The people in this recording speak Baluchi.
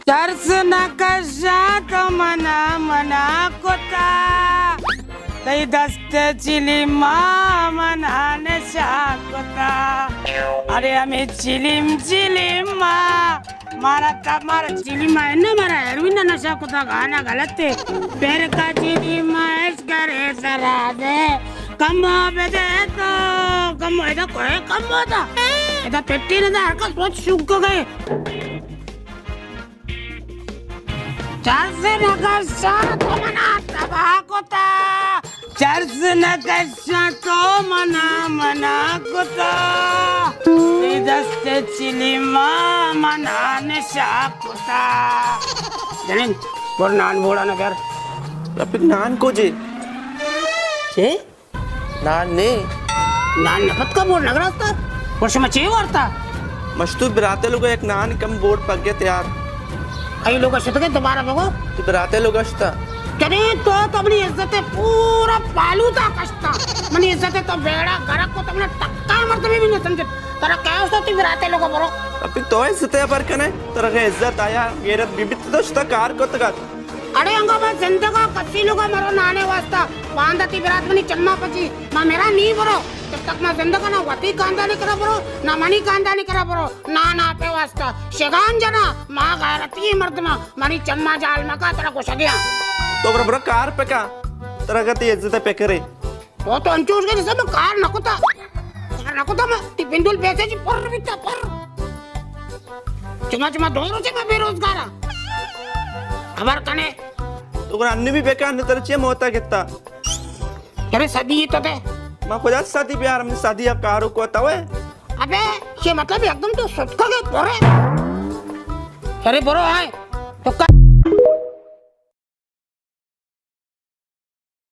ترس نہ کشاں تو منا منع کتا، تئی دست چلیما منا نشہ کتا۔ ارے ہمے چلیم چلیما مارا تا، مارا چلیما ہے نا، مارا ہیروئن نشہ کتا، گانا غلط ہے۔ پیر کا چلیما عشق رے سرا دے، کم بدے تو کم، ادا کوئی کم ہوتا، ادا پٹی نہ دا، ہر کا سوچ شک گئے۔ چرس نہ کشاں تو منا تباہ کتا، چرس نہ کشاں تو منا منع کتا، تئی دست چلیما منا نشہ کتا۔ جنین، بر نان بوڑا نہ کر۔ رفیق، نان کجے؟ چے؟ نان نے۔ نان نہ پتکا بوڑ نگراستا۔ اور شما چے وارتا؟ مشتو براتے لوگا یک نان کم بوڑ پگے تیار۔ کئی لوگا شتگے دوبارہ بگو۔ تو براتے لوگا شتا۔ چرے تو تو منی عزت پورا پالوتا کشتا۔ منی عزت تو بیڑا گرک کو، تو منا ٹکار مردمی بھی نہ سمجھت۔ ترا کیا استو تی براتے لوگا برو۔ ابھی تو عزت ہے پر کنے۔ ترا عزت آیا، غیرت بی بی تو شتا کار کو تگا۔ اڑے انگا ما زندگا کسی لوگا مرو نانے واسطہ، باندا تی برات منی چما پچی، ما میرا نی برو، جب تک ما زندگا نہ وتی کاندانی کرا برو، نہ منی کاندانی کرا برو، نا نا پہ واسطہ، شگان جنا، ما غیرتی مردما، منی چما جال مکا ترا گوشگیاں۔ تو برو برو کار پکا، ترا گتی عزت پکرے۔ او تو انچوش گئے جسے میں کار نہ کتا۔ کار نہ کتا میں۔ تی پندول پیسے چی پر بیتا پر۔ چما چما دو روچے میں بے روزگارا۔ خبر کنے۔ تو گرا انی بھی بیکار نے تر چے موتا کتا۔ ارے سدی تو دے۔ ما خدا سدی پیار ہم سدی اب کارو کو توے۔ ابے، یہ مطلب ایک دم تو ستکا گئے پورے۔ ارے برو آئے۔ تو کا